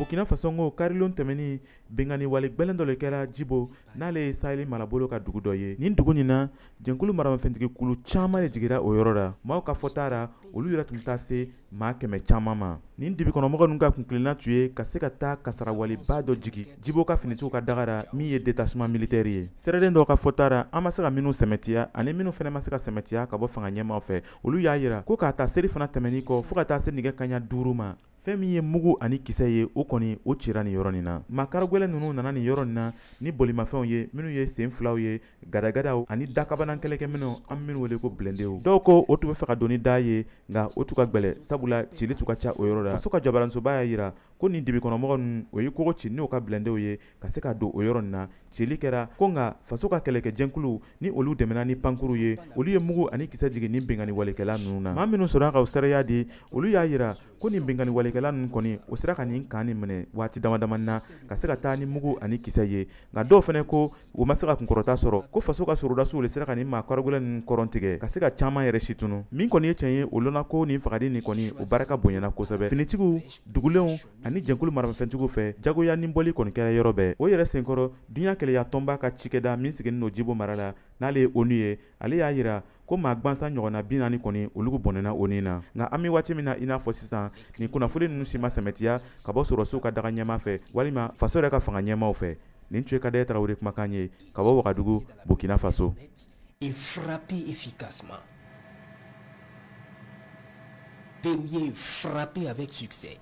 Burkina Faso, ko karilon tɛmɛnin, binkanni wale gbɛlɛn dɔ de kɛra Jibo, n'ale ye Sahel marabolo ka dugu dɔ ye. Nin dugu nin na, jɛnkulu maramafɛntigi kulu caman de jigira o yɔrɔ la. Maaw ka fɔta ra, olu yɛrɛ tun taa se maa 100 caman ma. Nin dibikɔnɔmɔgɔ ninnu ka kuntilenna tun ye ka se ka taa kasarawaleba dɔ jigi Jibo ka finitigiw ka daga ra, min ye détachement militaire ye. Sɛrɛden dɔw ka fɔta ra, an ma se ka minnu sɛmɛtiya ani minnu fana ma se ka sɛmɛtiya ka bɔ fanga ɲɛmaw fɛ, olu y'a yira ko k'a ta seri fana tɛmɛnin kɔ fo ka taa se nɛgɛ kaɲa 5 ma, fɛn min ye mugu ani kisɛ ye, o kɔni o cira nin yɔrɔ nin na. Maa karagwɛlɛn ninnu nana nin yɔrɔ nin na ni bolimafɛnw ye, minnu ye sen filaw ye, gadagadaw ani dakabana kɛlɛkɛminɛnw, an minnu wele ko blindéw. Dɔw ko o tun bɛ fɛ ka don ni da ye, nka o tun ka gwɛlɛ, sabula cili tun ka ca o yɔrɔ la. Faso ka jabaraninsoba y'a yira ko nin dibikɔnɔmɔgɔ ninnu, o ye kogo ci n'u ka blindéw ye ka se ka don o yɔrɔ nin na. Cili kɛra ko, nka faso ka kɛlɛkɛjɛnkulu ni olu dɛmɛna ni pankuru ye, olu ye mugu ani kisɛ jigin ni binkanni walekɛla ninnu na. Maa minnu sɔrɔla ka o seereya di, olu y'a yira ko nin binkanni walekɛla ninnu kɔni, o sera ka nin kan nin minɛ waati dama dama na ka se ka taa ni mugu ani kisɛ ye. Nka dɔw fana ko u ma se ka kunkɔrɔta sɔrɔ, ko faso ka sɔrɔdasiw de sera ka nin maa karagwɛlɛn ninnu kɔrɔn tigɛ ka se ka caman yɛrɛ situnu. Min kɔni ye tiɲɛ ye, o lɔnna ko nin fagali nin kɔni, o barika bonyana kosɛbɛ finitigiw dugulenw ani jɛnkulu maramafɛntigiw fɛ. Jagoya ni bɔli kɔni kɛra yɔrɔ bɛɛ. O yɛrɛ senkɔrɔ, duɲa keleya tɔnba ka cikɛda min sigilen don Jibo mara la, n'ale ye ONU ye, ale y'a yira ko maa gwansan ɲɔgɔnna 40 kɔni, olu bɔnɛna o ni na. Nka an bɛ waati min na, i n'a fɔ sisan, nin kunnafoni ninnu si ma sɛmɛtiya ka bɔ sɔrɔdasiw ka daga ɲɛmaa fɛ walima faso yɛrɛ ka fanga ɲɛmaaw fɛ. Nin tun ye Kadɛ Tarawele kumakan ye ka bɔ Wagadugu, Burkina Faso. Et frapper efficacement. Verrouiller et frapper avec succès.